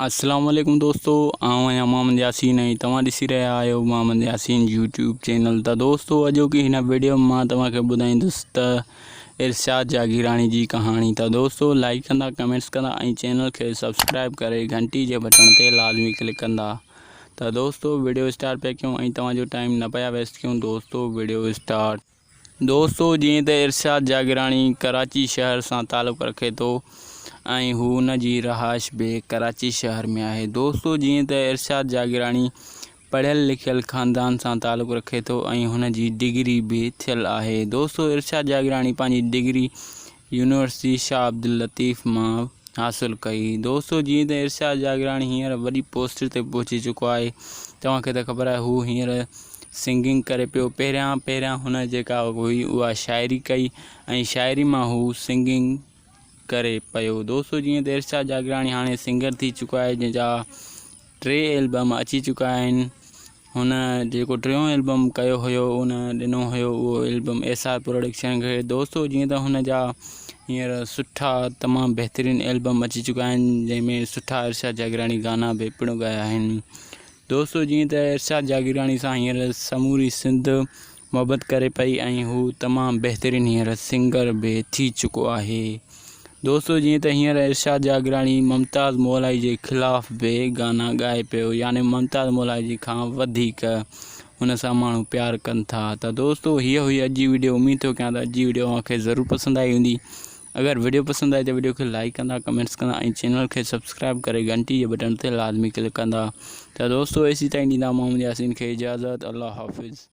السلام عليڪم دوستو آئون آهيان محمد ياسين ۽ توهان ڏسي رهيا آهيو محمد ياسين يوٽيوب چينل ته دوستو اڄوڪي هن ويڊيو ۾ مان توهان کي ٻڌائيندس ته ارشاد جاگيراڻي جي ڪهاڻي ته دوستو لائڪ ڪندا ڪمينٽس ڪندا ۽ چينل کي سبسڪرائب ڪري گهنٽي جي بٽڻ تي لازمي ڪلڪ ڪندا ته دوستو ويڊيو اسٽارٽ پيا ڪيون ۽ توهان جو ٽائيم نه پيا ويسٽ ڪيون دوستو ويڊيو اسٽارٽ. دوستو جيئن ته ارشاد جاگيراڻي ڪراچي شهر سان تعلق رکي ٿو ۽ هو ان جي رهائش به ڪراچي شهر ۾ آهي دوستو جيئن ته ارشاد جاگيراڻي پڙهيل لکيل خاندان سان تعلق رکي ٿو ۽ هن جي ڊگري به ٿيل آهي دوستو ارشاد جاگيراڻي پنهنجي ڊگري يونيورسٽي شاهه عبداللطيف مان حاصل ڪئي دوستو جيئن ته ارشاد جاگيراڻي هينئر وڏي پوسٽ تي پهچي چڪو آهي توهان کي ته خبر آهي هو هينئر سنگنگ ڪري پيو پهريان پهريان هن جيڪا هئي اها شاعري ڪئي ۽ شاعري مان هو سنگنگ ڪري پيو دوستو جيئن ته ارشاد جاگيراڻي هاڻي سنگر ٿي چڪو آهي جنهن جا ٽي البم اچي چڪا آهن هن جيڪو ٽيون البم ڪيو هيو ان ڏنو هيو اهو البم ايس آر پروڊڪشن کي دوستو جيئن ته هن جا هينئر سٺا تمام بهترين البم اچي چڪا آهن جنهن ۾ سٺا ارشاد جاگيراڻي گانا به پڻ ڳايا آهن دوستو جيئن ته ارشاد جاگيراڻي سان هينئر سموري سنڌ محبت ڪري پئي ۽ هو تمام بهترين هينئر سنگر به ٿي چڪو آهي دوستو جيئن ته هينئر ارشاد جاگيراڻي ممتاز مولائي جي خلاف به گانا ڳائي پيو يعني ممتاز مولائي جي کان وڌيڪ هن سان ماڻهو پيار ڪن ٿا ته دوستو هيء هئي اڄ جي ويڊيو اميد ٿو ڪيان ته اڄ جي ويڊيو اوهان کي ضرور پسند آئي هوندي اگر ويڊيو پسند آئي ته ويڊيو کي لائڪ ڪندا ڪمينٽس ڪندا ۽ چينل کي سبسڪرائب ڪري گهنٽي جي بٽڻ تي لازمي ڪلڪ ڪندا ته دوستو ايسي تائين ڏيندا محمد ياسين کي اجازت الله حافظ.